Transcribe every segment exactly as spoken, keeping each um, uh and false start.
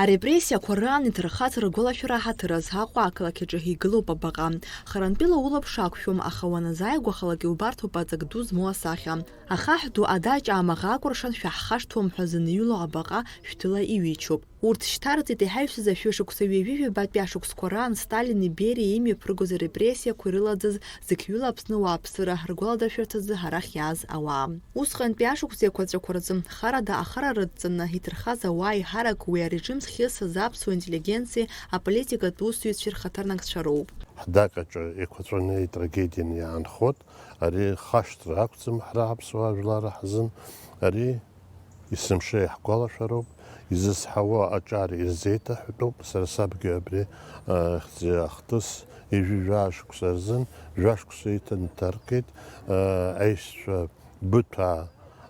Арепрессиақәа раан иҭырхаҵара ргәалашәара аҳаҭыр азы Аҟәа ақалақь аҿы игылоуп абаҟа. Харантәила улаԥш ақәшәом, аха уаназааигәахалак иубарҭоуп аҵак ду змоу асахьа. Ахаҳә ду адаҷ амаӷ акәыршан шәаҳхашҭуам ҳәа зыниуло абаҟа шәҭыла иҩычоуп. Урҭ шьҭарҵеит иҳаҩсыз ашәышықәса ҩажәи жәабатәи ашықәсқәа раан Сталини Бериа имҩаԥыргоз арепрессиақәа ирылаӡыз зықьҩыла Аԥсны уааԥсыра ргәаладыршәарҭазы арахь иааз ауаа. Усҟантәи ашықәс еиқәаҵәақәа рзы харада ахара рыдҵаны иҭырхаз ауаа еиҳарак уи арежим зхьысыз аԥсуа интеллигенциеи аполитикатә усзуҩцәеи рхаҭарнакцәа роуп. Ҳдак аҿы еиқәаҵәаны итрагедианы иаанхоит. Ари хашҭра акәӡам ҳара аԥсуаа жәлар ҳзын. Ари есымша иаҳгәалашәароуп, изызҳауа аҿар ирзеиҭаҳәатәуп. Сара сабгьы абри, а, хьӡы ахҭыс ҩажәа шықәса рзын, жәа шықәса иҭан иҭаркит, а, аишьцәа Быҭәаа,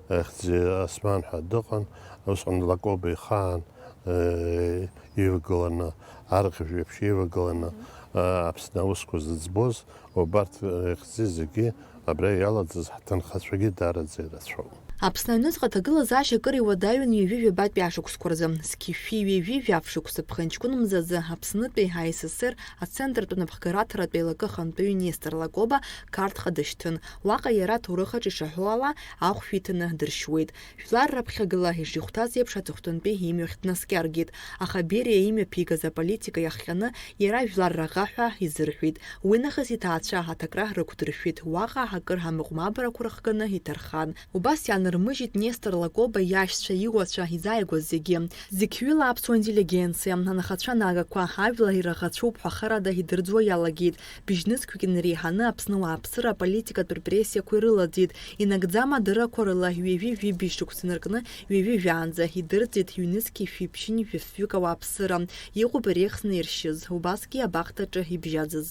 а, хьӡы Осман ҳәа дыҟан, усҟан Лакоба ихаан, а, ивагыланы, арӷьажә еиԥш ивагыланы, а, Аԥсны аусқәа зыӡбоз, убарҭ, а, хьӡы зегьы абра иалаӡыз ҳҭынхацәагьы даараӡа ирацәоуп. Аԥсны аҩныҵҟа аҭагылазаашьа акыр иуадаҩын ҩажәи жәабатәи ашықәсқәа рзы. Зқьышәи ҩажәи жәаф шықәса ԥхынҷкәын мзазы Аԥснытәи АССР ацентртә напхгараҭаратә еилакы ахантәаҩы Нестор Лакоба Қарҭҟа дышьҭын. Уаҟа иара аҭоурых аҿы ишаҳәо ала, ахәшә иҭаны дыршьуеит. Жәлар раԥхьагыла ишихәҭаз еиԥш аҵыхәтәантәи имҩахь днаскьаргеит, аха Бериа имҩаԥигаз аполитика иахҟьаны иара жәлар раӷа ҳәа изырҳәеит. Уи нахыс иҭаацәа аҭакра рықәдыршәеит, уаҟа акыр амыҟәмабарақәа рыхганы иҭархан. Убас иаанырмыжьит Нестор Лакоба иашьцәа, иуацәа, изааигәаз зегьы. Зықьҩыла аԥсуа интеллигенциа, анхацәа нагақәа, ажәлар ираӷацәоуп ҳәа харада идырӡуа иалагеит. Быжьнызқьҩык инареиҳаны Аԥсны уааԥсыра аполитикатә репрессиақәа ирылаӡит. Инагӡам адыррақәа рыла ҩажәи жәибжь шықәса инаркны ҩажәи жәаанӡа идырӡит ҩнызқьи шәиԥшьынҩажәи жәафҩык ауааԥсыра. Иҟоуп иреихсны иршьыз, убасгьы абахҭаҿы ибжьаӡыз.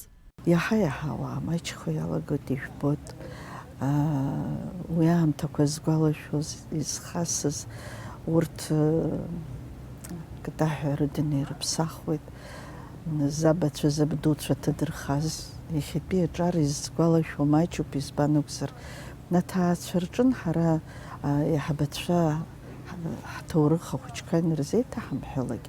Иаҳа-иаҳа ауаа маҷхо иалагоит, ижәбоит. Аа, уи аамҭақәа згәалашәоз, изхасыз, урҭ, э, катаҳәа рыдын ирыԥсахуеит. Забацәа, забдуцәа ҭадырхаз, иахьатәи аҿар изгәалашәо маҷуп, избан акәзар, аҭаацәа рҿын ҳара, а, аиҳабацәа ҳ-, ҳҭоурых ахәыҷқәа инырзеиҭаҳамҳәалак,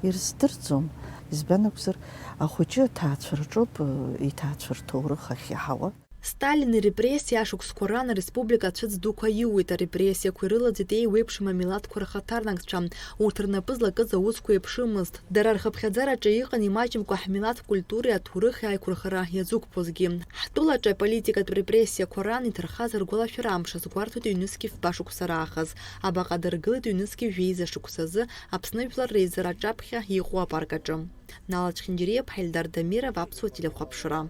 ирыздырӡом, избан акәзар, ахәыҷы аҭаацәа рҿоуп, э, иҭаацәа рҭоурых ахьиаҳауа. Сталин ирепрессиа ашықәсқәа ран ареспублика ацәыӡ дуқәа иуит, арепрессиақәа ирылаӡит еиуеиԥшым амилаҭқәа рхаҭарнакцәа. Урҭ рнапы злакыз аусқәа еиԥшымызт. Дара рхыԥхьаӡараҿы иҟан имаҷымкәа ҳмилаҭ культуреи аҭоурыхи аиқәырхара иазықәԥозгьы. Ҳтәылаҿы аполитикатә репрессиақәа ран иҭархаз ргәалашәара амш азгәарҭоит ҩнызқьи фба шықәса раахыс. Абаҟа дыргылеит ҩнызқьи жәеиза шықәсазы Аԥсны жәлар реизара аҿаԥхьа иҟоу апарк аҿы. Нала Чхинџьариа, Ельдар Дамиров, Аԥсуа телехәаԥшра.